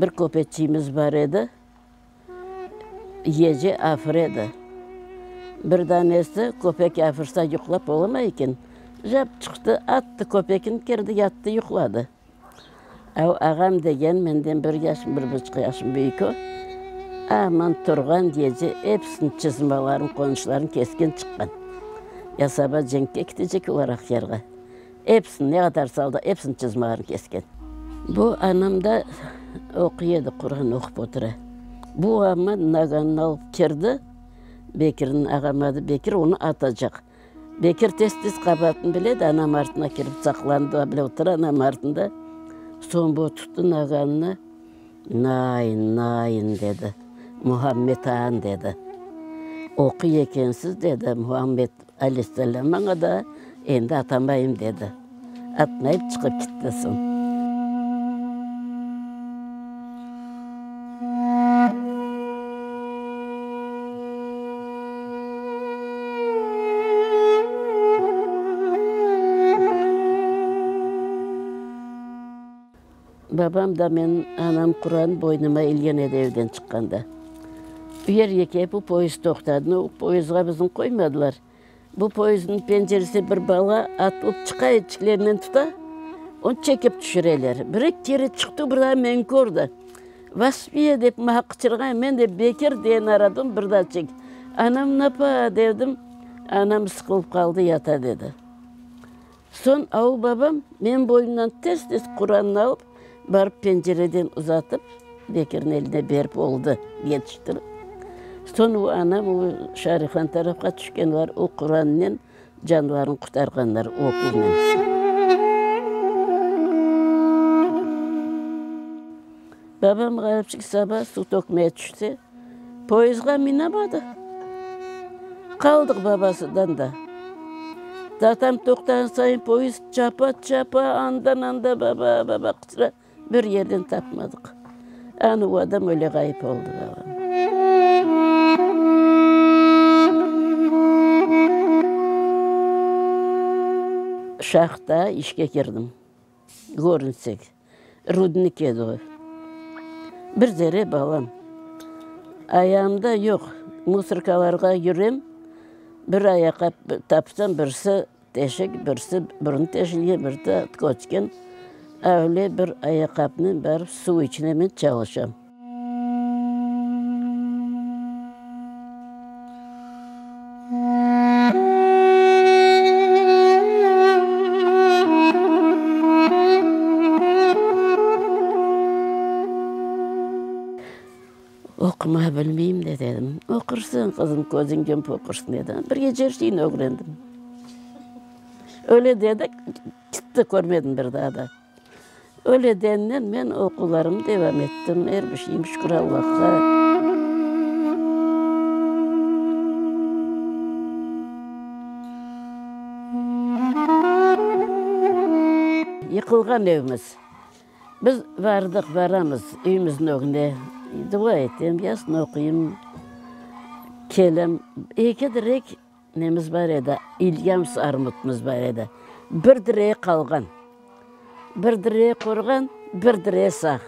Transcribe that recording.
Bir köpekçiğimiz bar edi, gece afır edi. Bir danesi köpek afırsa yuqlap olamay eken, jap çıqtı, attı köpekni, kirdi, yattı, yuqladı. Av ağam degen menden bir yaş, bir buçuq yaş büyük o, aman turğan gece episiniñ çızmaların, qonuşların kesken çıqqan. Ya saba cenkke ketecek olar Aqyarğa. Episini, ne qadar saldı, episiniñ çızmaların kesken. Bu anam da oquy edi, Quran oqup otura. Bu amma naganını alıp kirdi, Bekirniñ, ağam adı Bekir, onı atacaq. Bekir tez-tez qabaatını bile de, anam artına kirip saqlandı, bile otura anam artında. Soñ bu tuttı naganını, Nain, nain, dedi, Muhammed aan, dedi. Oquy ekensiz, dedi, Muhammed aleyhisselâm maña da, endi atamayım, dedi. Atmayıp çıqıp kitti soñ. Babam da menim anam Quran boynuma ilgen edi evden çıqqanda. Yerge kelip bu poyezd toqtadı. No, poyezdğa bizni qoymadılar. Bu poyezdniñ penceresine bir bala atılıp çıqa, etçiklerinden tuta, onı çekip tüşüreler. Bir kere çıqtı, bir daa meni kördi. Vasfiye! dep maña qıçırğan, men de Bekir degen aradım, bir daa çek. Anam napa? dedim. Anam sıqılıp qaldı, yata, dedi. Soñ avu babam menim boynumdan tez-tez Qurannı alıp, barıp pencereden uzatıp, Bekirniñ eline berip oldı, yetiştirip. Soñ o anam o Şarihan tarafqa tüşkenler, o Qurannen canlarını qurtarğanlar, oquvnen. Babam ğaripçik saba suv tökmeye tüşse, poyezdğa minamadı. Qaldıq babasıdan da. Tatam toqtağan sayın poyezd çapa-çapa, andan-anda baba, baba qıçıra, bir yerden tapmadıq. Ana o adam öyle ğayıp oldı babam. Şahta işke kirdim. Körünsek, rudnik edi o. Bir zere balam. Ayağımda yoq, musorkalarğa yürem, bir ayaqqap tapsam, birisi teşik, birisi burun teşilgen, birisi köçken, öyle bir ayaqqapnen barıp suv içine men çalışam. Oqumağa bilmeyim de, dedim. Oqursıñ, qızım, közüñ yumıp oqursıñ, dedi. Bir gece er şeyni ögrendim. Öyle dedi, kitti, körmedim bir daa da. Öyle dennen men oquvlarımnı devam ettim, er bir şeyim, şükür Allahqa. Yıqılğan evimiz. Biz bardıq, baramız üyümizniñ ögünde, dua etem, yasın oquyım, kelem. Eki direk Nemiz bar edi, İlyams armutımız bar edi. Bir direği qalğan. Bir direği qurğan, bir direği sağ.